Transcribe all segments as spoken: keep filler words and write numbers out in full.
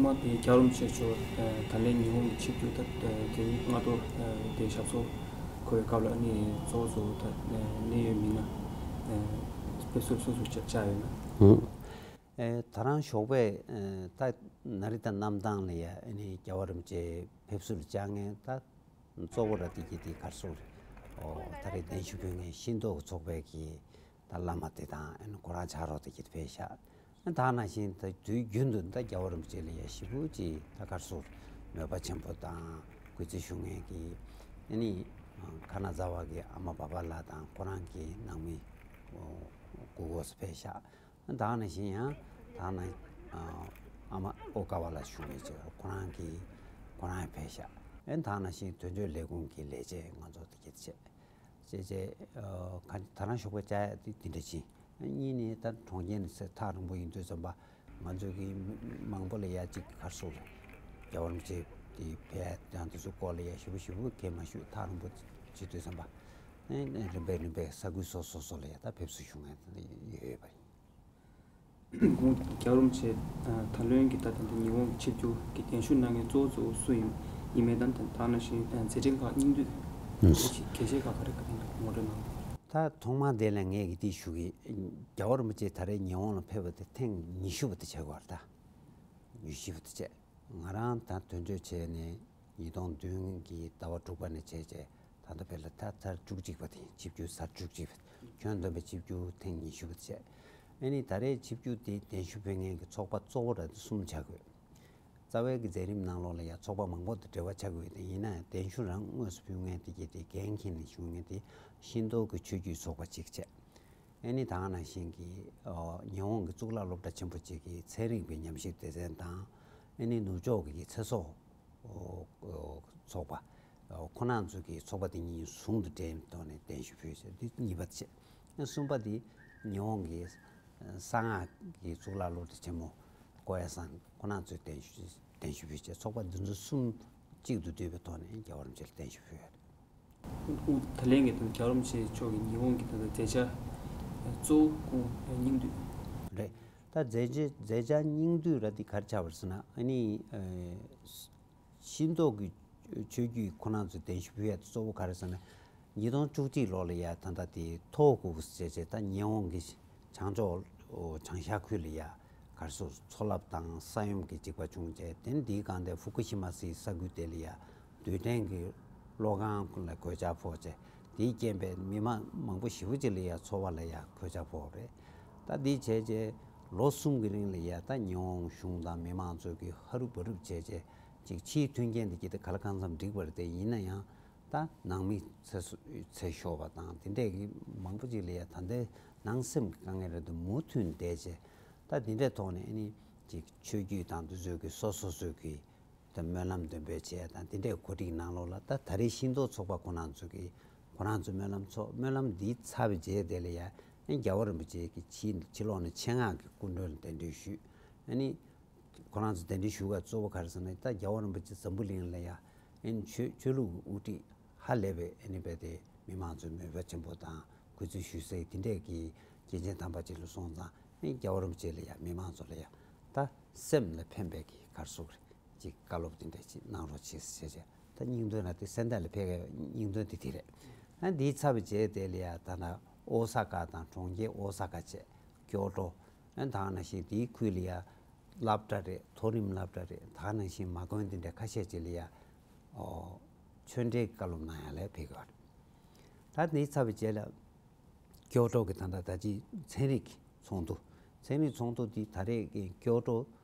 ཐོག་མར་དེ་རྒྱལ་བ་རིན་པོ་ཆེ་མཆོག་ད་ལན་ཉི་ཧོང་གི་ཆིབས་བསྒྱུར་ད་རྒྱལ་ཡོངས་མངའ་ཐོག་དེ་ཞབས་སོར་འཁོད་པའི་སྐབས་ལ་ནི་གཙོ་བོ་གཙོ་བོ་ད་གནད་ཡོད་མི་སྣ་ཕེབས་བསུར་སོ་སོ་བཅར་ཡོད་ན། ཨེ་ད་རང་ཞོགས་པའི་ཨེ་ད་ན་རི་དང་གནམ་ཐང་ལ་ཡ་ཨེ་ནི་རྒྱལ་བ་རིན་པོ་ཆེ་ཕེབས་བསུར་བཅར་མཁན་ད་གཙོ་བོ་ར་དེ་གི་དེ་གར་སོང་རེད། ཨོ་ད་རེས་གདན་ཞུ་ཕུལ་མཁན་ཤིང་ཏོག་གི་ཚོགས་པའི་གི་ད་བླ་མ་དེ་དང་ཨེ་ནི་ཁོ་རང་ཕྱག་རོགས་དེ་གི་ཕེབས་ཤག་ཨེ་ད་ནང་བཞིན་ད་དུས་རྒྱུན་དུ་ད་རྒྱལ་བ་རིན་པོ་ཆེ་ལ་ཡ་ཞེ་པོ་ཅིག་ད་གར་སོང་མོས་པ་ཆེན་པོ་དང་གུས་བརྩི་ཞུ་མཁན་གི་ཨེ་ནི་ཁ་ན་ཛ་བ་གི་ཨ་མ་བྷ་བྷ་ལགས་དང་ཁོ་རང་གི་ནང་མི་གུ་གོ་སུ་ཕེབས་ཤག་ད་ནང་བཞིན་ཡང་ད་ནང་ཨ་མ་ཨོ་ཀ་བ་ལ་བཞུགས་པའི་ཆེད་ཁོ་རང་གིས་ཁོ་རང་ཡང་ཕེབས་ཤག་ཨེ་ད་ནང་བཞིན་དོན་གཅོད་ལས་ཁུངས་ཀྱི་ལས་བྱེད་ང་ཚོ་དེ་གྱད་བྱས་བྱས་བྱས་ད་རང་ཞོགས་པ་བཅར་ཡ་དེ་དེ་འདྲ་ཕྱིན། གཉིས་ནས་ད་གྲོང་ཁྱེར་ནས་ཚེ་ཐག་རིང་པོ་ཡིན་དུས་ཙམ་པ་ང་ཚོ་གི་མི་མང་པོ་ལ་ཡ་གཅིག་གར་སོང་རེད། རྒྱལ་བ་རིན་པོ་ཆེ་དེ་ཕེབས་ཡ་དང་དེ་ཚོ་སྐོར་ལ་ཡ་ཞེ་པོ་ཞེ་པོ་གས་མ་ཞུས་ཐག་རིང་པོ་བྱེད་དུས་ཙམ་པ་ཨེ་རིམ་པས་རིམ་པས་ས་ཁུལ་སོ་སོ་སོ་ལ་ཡ་ད་ཕེབས་བསུ་ཞུ་མཁན་ཡོད་པ་ཡིན། རྒྱལ་བ་རིན་པོ་ཆེ་ད་ལོའི་གི་ད་ད་ལྟ་ཉི་ཧོང་གི་ཆིབས་བསྒྱུར་གྱི་གདན་ཞུ་གནང་མཁན་གཙོ་བོ་གཙོ་བོ་སུ་ཡིན་ཡིན་མིན་དང་ད་ནང་བཞིན་མཛད་འཕྲིན་ཁག་སྙིང་བསྡུས་གལ་ཆེ་ཁག་ག་རེ་ག་དེ་ངོ་སྤྲོད་གནང་། ད་ཐོག་མ་དེ་ལ་ངས་གི་དེ་ཞུ་གི། རྒྱལ་བ་རིན་པོ་ཆེ་ད་རེས་ཉི་ཧོང་ལ་ཕེབས་པ་དེ་ཐེངས་ཉི་ཤུ་པ་དེ་ཆགས་ཀྱི་ཡོད་རེད་ད། ཉི་ཤུ་པ་དེ་བྱས། ང་རང་ད་དོན་གཅོད་བྱས་ནས་ཉིས་སྟོང་བདུན་གི་ཟླ་བ་དྲུག་པ་ནས་བྱས་བྱས་ད་ལྟ་བར་ལ་ད་ཚར་བཅུ་གཅིག་པ་དེ་ཡིན། ཆིབས་བསྒྱུར་ཚར་བཅུ་གཅིག་པ། ཁྱོན་བསྡོམས་པའི་ཆིབས་བསྒྱུར་ཐེངས་ཉི་ཤུ་པ་དེ་བྱས། ཨ་ནི་ད་རེས་ཆིབས་བསྒྱུར་དེ་གདན་ཞུ་ཕུལ་མཁན་གྱི་ཚོགས་པ་གཙོ་བོ་ར་དེ་གསུམ་ཆགས་ཀྱི་ཡོད། རྩ་བའི་གི་མཛད་རིམ་ནང་ལོགས་ལ་ཡང་ཚོགས་པ་མང་པོ་དང་འབྲེལ་བ་ཆགས་ཀྱི་ཡོད་དེ་ཡིན་ན་ཡང་གདན་ཞུ་རང་དངོས་སུ་ཕུལ་མཁན་དེ་གྱད་དེ་འགན་འཁྱེར་ནས་བཞུགས་མཁན་དེ་ཤིང་ཏོག་གི་ཆོས་བརྒྱུད་ཚོགས་པ་གཅིག་བྱས། ཨ་ནི་ད་ག་ནང་བཞིན་གྱི་ཨོ་ཉི་ཧོང་གི་གཙུག་ལག་སློབ་གྲྭ་ཆེན་པོ་གཅིག་གི་ཚན་རིག་པའི་ཉམས་ཞིབ་སྡེ་ཚན་དང་ཨ་ནི་ནུབ་ཕྱོགས་ཀྱི་ཚེ་སྲོག་ཨོ་ཨོ་ཚོགས་པ་ཨོ་ཁོ་རང་ཚོ་གི་ཚོགས་པ་དེ་གཉིས་ཟུང་དུ་འབྲེལ་ཐོག་ནས་གདན་ཞུ་ཕུལ་ཟེར་འདི་གཉིས་པ་བྱས། ཨ་གསུམ་པ་དེ་ཉི་ཧོང་གི་གསང་སྔགས་ཀྱི་གཙུག་ལག་སློབ་གྲྭ་ཆེན་མོ་ཀོ་ཡ་སན་ཁོ་རང་ཚོས་གདན་ཞུ་གདན་ཞུ་ཕུལ་བྱས། ཚོགས་པ་འདི་ཚོ་གསུམ་གཅིག་ཏུ་བསྡུས་པའི་ཐོག་ནས་རྒྱལ་བ་རིན་པོ་ཆེ་ལ་གདན་ཞུ་ཕུལ་ཡོད་རེད། ད་ལན་གྱི་དང་རྒྱལ་བ་རིན་པོ་ཆེ་མཆོག་གི་ཉི་ཧོང་གི་ད་ལྟ་མཛད་འཆར་གཙོ་བོ་ཁོང་སྙིང་བསྡུས་རེད། ད་མཛད་འཆར་མཛད་འཆར་སྙིང་བསྡུས་ར་འདི་ག་རེ་ཆགས་པ་རེད་ཟེར་ན་ཨ་ནི་ཤིང་ཏོག་གི་ཆོས་བརྒྱུད་ཁོ་རང་ཚོས་གདན་ཞུ་ཕུལ་ཡ་གཙོ་བོ་ག་རེ་ཟེར་ན། ཉིས་སྟོང་བཅུ་གཅིག་ལོ་ལ་ཡ་ད་ལྟ་དེ་ཐོ་ཧོ་ཀུ་ཟེར་བྱས་ད་ཉི་ཧོང་གི་བྱང་ཕྱོགས་བྱང་ཤར་ཁུལ་ལ་ཡ་གར་སོང་མཚོ་རླབས་དང་ས་ཡོམ་གྱི་འཇིགས་པ་བྱུང་རྗེས་དེ་ནས་འདིའི་སྒང་དེ་ཧྥུ་ཀུ་ཤི་མ་ཟེར་ས་ཁུལ་དེ་ལ་ཡ་རྡུལ་ཕྲན་གྱི་གློག་ཁང་ལ་གོད་ཆག་ཕོག་རྗེས་དེའི་རྐྱེན་པས་མི་མང་མང་པོ་ཞེ་པོ་ཅིག་ལ་ཡ་འཚོ་བ་ལ་ཡ་གོད་ཆག་ཕོག་རེད། ད་འདི་བྱས་རྗེས་ལོ་གསུམ་གྱི་རིང་ལ་ཡ་ད་ཉི་ཧོང་གཞུང་དང་མི་མང་ཚོས་ཀྱི་ཧ་རུབ་བ་རུབ་བྱས་རྗེས་ཅིག་ཕྱིའི་མཐུན་རྐྱེན་དེ་གྱིས་ད་ག་ལ་གང་འཚམ་འགྲིག་པ་རེད། དེ་ཡིན་ན་ཡང་ད་ནང་མི་ཚེ་སྲོག་ཚེ་ཤོར་བ་དང་དེ་འདྲས་ཀྱི་མང་པོ་ཅིག་ལ་ཡ་ད་ལྟའི་ནང་སེམས་ཀྱི་དཀའ་ངལ་རེད་འདུག་མུ་མཐུད་བསྡད་རྗེས་ད་དེ་འདྲས་ཐོག་ནས་ཨ་ནི་ཅིག་ཆོས་བརྒྱུད་དང་དེ་ཚོའི་གི་སོ་སོ་སོའི་གི་ད་སྨོན་ལམ་འདོན་སྤེལ་བྱས་དང་དེ་འདྲའི་གོ་སྒྲིག་ནང་ལོགས་ལ་ད་ད་རེས་ཤིང་ཏོག་ཚོགས་པ་ཁོ་རང་ཚོ་གི་ཁོ་རང་ཚོ་སྨོན་ལམ་ཚོགས། སྨོན་ལམ་འདི་ཚར་བའི་རྗེས་དེ་ལ་ཡ་ཨ་ནི་རྒྱལ་བ་རིན་པོ་ཆེ་གི་ཕྱི་ཕྱི་ལོགས་ནས་ཆེད་མངགས་ཀྱི་སྐུ་མགྲོན་ལ་གདན་འདྲེན་ཞུས། ཨ་ནི་ཁོ་རང་ཚོ་གདན་འདྲེན་ཞུ་ག་གཙོ་བོ་ག་རེ་ཟེར་ན་ད་རྒྱལ་བ་རིན་པོ་ཆེ་འཛམ་བུ་གླིང་ལ་ཡ་ཨ་ནི་ཆོས་ཆོས་ལུགས་དབུ་ཁྲིད་ཧ་ལས་པའི་ཨ་ནི་རྦད་དེ་མི་མང་ཚོས་མོས་པ་ཆེན་པོ་དང་གུས་བརྩི་ཞུ་སའི་དེ་འདྲས་ཀྱི་རྒྱལ་ཆེན་དམ་པ་ཅིག་ལ་སོང་ཙང་ཨ་ནི་རྒྱལ་བ་རིན་པོ་ཆེ་ལ་ཡ་མི་མང་ཚོ་ལ་ཡ་ད་སེམས་ལ་ཕན་པའི་གི་ག་རེ་ཟེར་དགོས་རེད། ཅིག་བཀའ་སློབ་དེ་འདྲ་ཅིག་གནང་རོགས་བྱེད་ཟེར་བྱས། ད་སྙིང་དོན་ལ་དེ་སེ་འབྲས་ལ་ཕེབས་མཁན་སྙིང་དོན་དེ་དེ་རེད། ཨ་འདིའི་ཚར་བའི་རྗེས་དེ་ལ་ཡ་ད་ལྟ་ཨོ་ས་ཀ་དང་གྲོང་ཁྱེར་ཨོ་ས་ཀ་བྱས་ཀྱོ་ཏོ་ཨ་ད་ག་ནང་བཞིན་དེའི་ཁུལ་ལ་ཡ་སློབ་གྲྭ་རེད། མཐོ་རིམ་སློབ་གྲྭ་རེད། ད་ག་ནང་བཞིན་མ་དགོན་དེ་འདྲ་ཁ་ཤས་ཅིག་ལ་ཡ་ཨོ་ཆོས་འབྲེལ་བཀའ་སློབ་གནང་ཡ་ལ་ཕེབས་ཀྱི་ཡོད་རེད། ད་འདིའི་ཚར་བའི་རྗེས་ལ་ཀྱོ་ཏོ་གི་ད་ལྟ་ད་ཅི་ཚན་རིག་ཚོགས་འདུ། ཚན་རིག་ཚོགས་འདུ་འདི་ད་རེས་ཀྱི་ཀྱོ་ཏོ་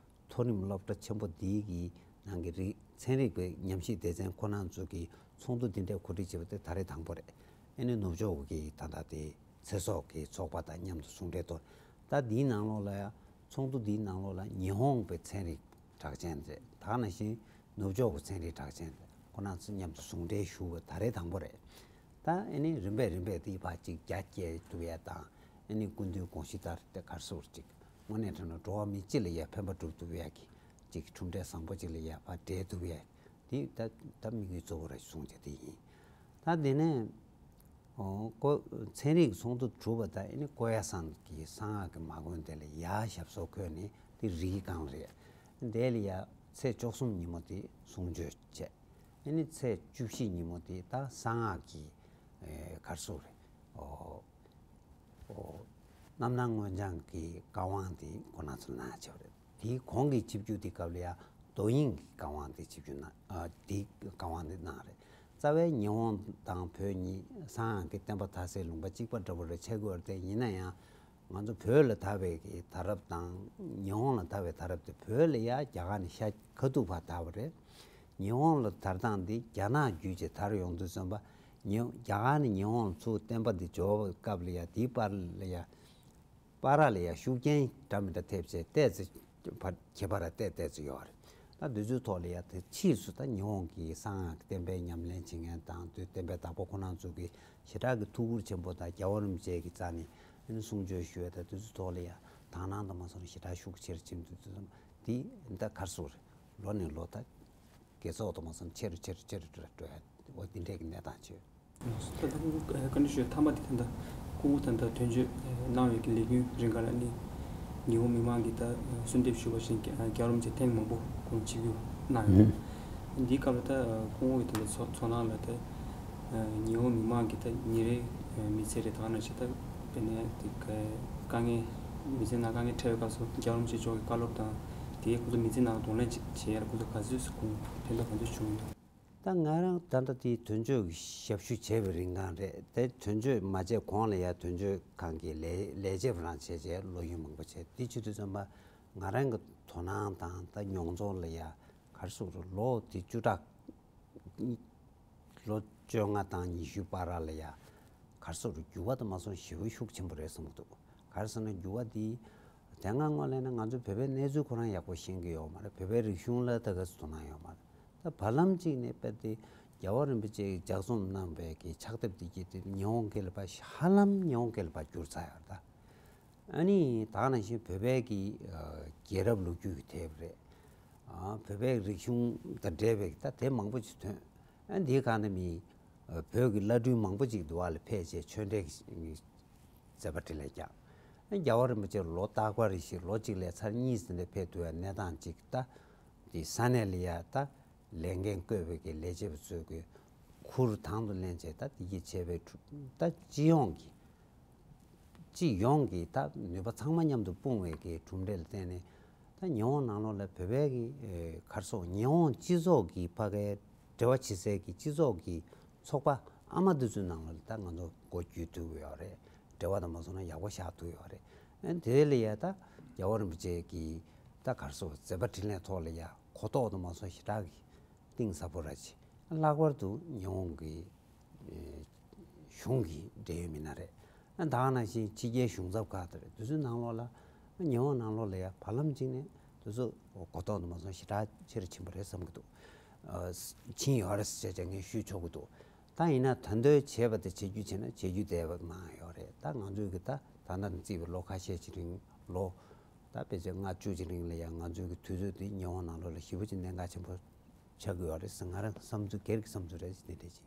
མཐོ་རིམ་སློབ་གྲྭ་ཆེན་པོ་འདིའི་གི་ནང་གི་རིག་ཚན་རིག་པའི་ཉམས་ཞིབ་སྡེ་ཚན་ཁོ་རང་ཚོ་གི་ཚོགས་འདུ་འདི་འདྲའི་གོ་སྒྲིག་བྱས་པ་དེ་ད་རེས་དང་པོ་རེད། ཨ་ནི་ནུབ་ཕྱོགས་ཀྱི་ད་ལྟ་དེ་ཚེ་སྲོག་གི་ཚོགས་པ་དང་མཉམ་དུ་ཟུང་འབྲེལ་གཏོང་། ད་འདིའི་ནང་ལོགས་ལ་ཡང་ཚོགས་འདུ་འདིའི་ནང་ལོགས་ལ་ཉི་ཧོང་པའི་ཚན་རིག་གྲགས་ཅན་རེད། ད་ག་ནང་བཞིན་ནུབ་ཕྱོགས་ཀྱི་ཚན་རིག་གྲགས་ཅན་རེད། ཁོ་རང་ཚོ་མཉམ་དུ་ཟུང་འབྲེལ་ཞུ་བ་ད་རེས་དང་པོ་རེད། ད་ཨ་ནི་རིམ་པས་རིམ་པས་དེའི་བར་ཅིག་རྒྱ་སྐྱེད་ཐུབ་ཡ་དང་ཨ་ནི་སྐུ་མདུན་དགོངས་གཞི་ལྟར་དེ་ག་རེ་ཟེར་དགོས་རེད། ཅིག་དངོས་གནས་དྲང་གནས་འགྲོ་བ་མི་སྤྱི་ལ་ཡ་ཕན་པ་སྒྲུབ་ཐུབ་ཡ་གི་ཅིག་གྲུབ་འབྲས་བཟང་པོ་ཅིག་ལ་ཡ་ཕར་འབྲེལ་ཐུབ་ཡ་དེ་ད་ད་དམིགས་ཡུལ་གཙོ་བོ་ར་བཟུང་བྱས་དེ་ཡིན། ད་དེ་ནས་ཨོ་ཀོ་ཚན་རིག་ཚོགས་འདུ་གྲུབ་པ་དང་ཨ་ནི་ཀོ་ཡ་སན་གྱི་གསང་སྔགས་ཀྱི་མ་དགོན་དེ་ལ་ཡ་ཞབས་སོར་འཁོད་ནས་དེ་རིའི་སྒང་ལ་རེད། དེ་ལ་ཡ་ ཚེས་བཅུ་གསུམ་ཉིན་མོ་དེ་གསུང་ཆོས་བྱས། ཨ་ནི་ཚེས་བཅུ་བཞི་ཉིན་མོ་དེ་ད་གསང་སྔགས་ཀྱི་ཨེ་ག་རེ་ཟེར་དགོས་རེད། ཨོ། ཨོ། རྣམ་སྣང་མངོན་བྱང་གི་བཀའ་དབང་དེ་ཁོང་རྣམ་ཚོར་གནང་བྱས་པ་རེད། དེའི་གོང་གི་ཆིབས་བསྒྱུར་དེ་སྐབས་ལ་ཡང་རྡོ་དབྱིངས་ཀྱི་བཀའ་དབང་དེ་ཆིབས་བསྒྱུར་གནང་། ཨ། དེའི་བཀའ་དབང་དེ་གནང་རེད། རྩ་བའི་ཉི་ཧོང་དང་བོད་གཉིས་གསང་སྔགས་ཀྱི་བསྟན་པ་དར་སའི་ལུང་པ་གཅིག་པ་འདྲ་པོ་རེད། ཆགས་ཀྱི་ཡོད་རེད་དེ། ཡིན་ན་ཡང་ང་ཚོ་བོད་ལ་དར་བའི་གི་དར་རབས་དང་ཉི་ཧོང་ལ་དར་བའི་དར་རབས་དེ། བོད་ལ་ཡ་རྒྱ་གར་ནས་ཤར་ཁ་ཐུག་བར་དར་བ་རེད། ཉི་ཧོང་ལ་དར་སྟངས་འདི་རྒྱ་ནག་བརྒྱུད་བྱས་དར་ཡོང་དུས་ཙམ་པ། ཉི་རྒྱ་གར་ནས་ཉི་ཧོང་ལ་ཚུར་བསྟན་པ་འདི་འབྱོར་བའི་སྐབས་ལ་ཡ། དེའི་བར་ལ་ཡ། བར་ལ་ཡ་ཤུགས་རྐྱེན་འདྲ་མི་འདྲ་ཐེབས་བྱས་ཏོག་ཙམ་བར་ཁྱད་པར་ཏོག་ཏོག་ཙམ་ཡོད་རེད། ད་འདི་ཚོའི་ཐོག་ལ་ཡ་དེ་ཕྱིས་སུ་ད་ཉི་ཧོང་གི་གསང་སྔགས་ཀྱི་བསྟན་པའི་ཉམས་ལེན་བྱེད་མཁན་དང་། དེ་བསྟན་པའི་བདག་པོ་ཁོང་རྣམ་ཚོ་གི་ཞེ་དྲག་གི་ཐུགས་ཁུར་ཆེན་པོ་དང་། རྒྱལ་བ་རིན་པོ་ཆེ་གི་རྩ་ནས་ཨ་ནི་གསུང་ཆོས་ཞུ་བ་དང་། དེ་ཚོའི་ཐོག་ལ་ཡ་དག་སྣང་དུ་མ་སོང་ཞེ་དྲག་ཤུགས་ཆེར་ཕྱིན་འདུག་དུས་ཙམ། འདི་ད་ག་རེ་ཟེར་དགོས་རེད། ལོ་ནས་ལོ་ད་དགེ་ཚོགས་དུ་མ་སོང་ཆེ་རུ་ཆེ་རུ་ཆེ་རུ་འགྲོ་འགྲོ་ཡ། འོ་འདི་འདྲས་ཀྱི་གནས་སྟངས་བྱོས། ད་ལྟ་སྐུ་བཀའ་འདྲི་ཞུ་མཐའ་མ་དེ། ད་ལྟ་སྐུ་ངོ་ད་ལྟ་དོན་གཅོད་གནང་བའི་གི་ལས་རྒྱུན་རིང་ག་ལ་ནི་ཉི་ཧོང་མི་མང་གིས་ད་གསོལ་འདེབས་ཞུས་པ་བཞིན་རྒྱལ་བ་རིན་པོ་ཆེ་ཐེངས་མང་པོ་ཁོང་ཆིབས་བསྒྱུར་གནང་ཡོད། འདིའི་སྐབས་ལ་ད་སྐུ་ངོ་གི་ད་ལྟ་ཚོར་ཚོར་སྣང་ལ་ད་ཉི་ཧོང་མི་མང་གི་ད་ཉིན་རེའི་མི་ཚེ་རེ་ད་ག་ནང་བཞིན་ད་དཔེར་ན་དེ་དཀའ་ངལ་མི་ཚེ་ནང་དཀའ་ངལ་འཕྲད་པའི་སྐབས་སུ་རྒྱལ་བ་རིན་པོ་ཆེ་མཆོག་གི་བཀའ་སློབ་དང་། དེའི་ཁོང་ཚོ་མི་ཚེ་ནང་གདོང་ལེན་བྱེད་ཡ་ལ་ཁོང་ཚོ་ག་ཚོད་ཁོང་ཕན་ཐོགས་ག་ཚོད་བྱུང་ཡོད། ད་ང་རང་ད་ལྟ་དེའི་དོན་གཅོད་ཀྱི་ཞབས་ཞུ་བྱས་པའི་རིང་གང་རེད་དེ། དོན་གཅོད་མ་བྱས་གོང་ལ་ཡ་དོན་གཅོད་ཁང་གི་ལས་ལས་བྱེད་པ་རང་བྱས་བྱས་ལོ་རྒྱུས་མང་པོ་བྱས། དེ་བྱེད་དུས་ཙམ་པ་ང་རང་གི་དོ་སྣང་དང་ད་མྱོང་ཚོར་ལ་ཡ་ག་རེ་ཟེར་དགོས་རེད། ལོ་དེ་བཅུ་ཕྲག་ལོ་བཅོ་ལྔ་དང་ཉི་ཤུ་བར་ལ་ཡ་ག་རེ་ཟེར་དགོས་རེད། འགྱུར་བ་དུ་མ་སོང་ཞེ་པོ་ཤུགས་ཆེན་པོ་རེད་བསམ་གྱི་འདུག་ག་རེ་ཟེར་ན་འགྱུར་བ་འདི་དེ་སྔ་སྔོན་ལ་ཡིན་ན་ང་ཚོ་བོད་པའི་གནས་ཚུལ་ཁོ་རང་ཡག་པོ་ཤེས་ཀྱི་ཡོད་མ་རེད། བོད་པའི་རིག་གཞུང་ལ་ད་ག་ཚོད་དོ་སྣང་ཡོད་མ་རེད། ད་བར་ལམ་གཅིག་ནས་དཔེ་དེ་རྒྱལ་བ་རིན་པོ་ཆེས་ལྗགས་རྩོམ་གནང་བའི་གི་ཕྱག་དེབ་དེ་གྱིས་དེ་ཉི་ཧོང་སྐད་ལ་ཕར་ཧ་ལམ་ཉི་ཧོང་སྐད་ལ་ཕར་བསྒྱུར་ཚར་ཡོད་རེད་ད། ཨ་ནི་ད་ག་ནང་བཞིན་བོད་པའི་གི་ཨ་རྒྱལ་རབས་ལོ་རྒྱུས་ཀྱི་དེབ་རེད། ཨ་བོད་པའི་རིག་གཞུང་དང་འབྲེལ་བའི་ད་དེབ་མང་པོ་ཅིག་ཐོན། ཨ་འདིའི་སྒང་ནས་མི་ཨ་བོད་ཀྱི་བླ་སྤྲུལ་མང་པོ་ཅིག་འདི་བ་ལ་ཕེབས་བྱས་ཆོས་འབྲེལ་གྱི་མཛད་པ་འཕྲིན་ལས་བསྐྱངས། ཨ་རྒྱལ་བ་རིན་པོ་ཆེ་ལོ་རྟག་པར་རེ་བཞིན་ལོ་གཅིག་ལ་ཚར་གཉིས་ཙམ་དེ་ཕེབས་ཐུབ་པའི་གནས་སྟངས་ཅིག་ད་དེ་ས་གནས་ལ་ཡ་ད་ལས་འགན་བསྐོས་པའི་གི་ལས་བྱེད་པ་ཚོས་གི་ཁུར་དང་དུ་ལེན་བྱས། ད་དེ་གྱིས་བྱས་པའི་ད་སྤྱི་ཡོངས་ཀྱི་སྤྱི་ཡོངས་ཀྱི་ད་ནུས་པ་ཚང་མ་མཉམ་དུ་སྤུངས་པའི་གི་གྲུབ་འབྲས་ལ་བརྟེན་ནས། ད་ཉི་ཧོང་ནང་ལོགས་ལ་བོད་པའི་གི་ཨེ་ག་རེ་ཟེར། ཉི་ཧོང་སྤྱི་ཚོགས་ཀྱི་ཕ་གའི་འབྲེལ་བ་བྱེད་སའི་གི་སྤྱི་ཚོགས་ཀྱི་ཚོགས་པ་ཨ་མ་དེ་ཚོའི་ནང་ལ་ད་ང་ཚོ་སྒོ་བརྒྱུད་ཐུབ་ཡོད་རེད། འབྲེལ་བ་དང་མ་སོང་ན་ཡག་པོ་བཞག་ཐུབ་ཡོད་རེད། ཨ་དེ་ལ་ཡ་ད་རྒྱལ་བ་རིན་པོ་ཆེ་གི་ད་ག་རེ་ཟེར། མཛད་པ་འཕྲིན་ལས་ཐོག་ལ་ཡ་གོ་རྟོགས་དང་མ་སོང་ཞེ་དྲག་གི་གཏིང་ཟབ་པོ་ར་ཅིག་ལྷག་པར་དུ་ཉི་ཧོང་གི་ཨེ་གཞུང་གི་འབྲེལ་ཡོད་མི་སྣ་རེད། ཨ་ད་ག་ནང་བཞིན་ཕྱི་རྒྱལ་གཞུང་ཚབ་ཁག་དེ་རེད། དེ་ཚོའི་ནང་ལོགས་ལ་ཉི་ཧོང་ནང་ལོགས་ལ་ཡ་བར་ལམ་གཅིག་ནས་དེ་ཚོ་གོ་རྟོགས་དུ་མ་སོང་ཞེ་དྲག་ཆེ་རུ་ཕྱིན་པ་རེད་བསམ་གྱི་འདུག་ཨ་ཕྱིན་ཡོད་རེད་ཟེར་བྱས་ངས་ཞུས་ཆོག་གི་འདུག་ད་ཡིན་ན་ད་འདོད་བྱས་པ་དེ་བྱེད་རྒྱུ་བྱས་ན་བྱེད་རྒྱུ་བསྡད་པ་མང་ཡོད་རེད། ད་ང་ཚོས་གི་ད་ད་ལྟ་ནས་བརྩིས་པའི་ལོ་ཁ་ཤས་ཀྱི་རིང་། ལོ་ད་ཕལ་ཆེར་ལྔ་བཅུ་ཅིག་རིང་ལ་ཡང་ང་ཚོའི་གི་དུས་ཚོད་འདི་ཉི་ཧོང་ནང་ལོགས་ལ་ཞེ་པོ་ཅིག་གནད་འགག་ཆེན་པོ་ཆགས་ཀྱི་ཡོད་རེད་ཟེར། ང་རང་བསམ་ཚུལ་སྒེར་གྱི་བསམ་ཚུལ་རེད་ཅེས་དེ་འདྲ་ཅིག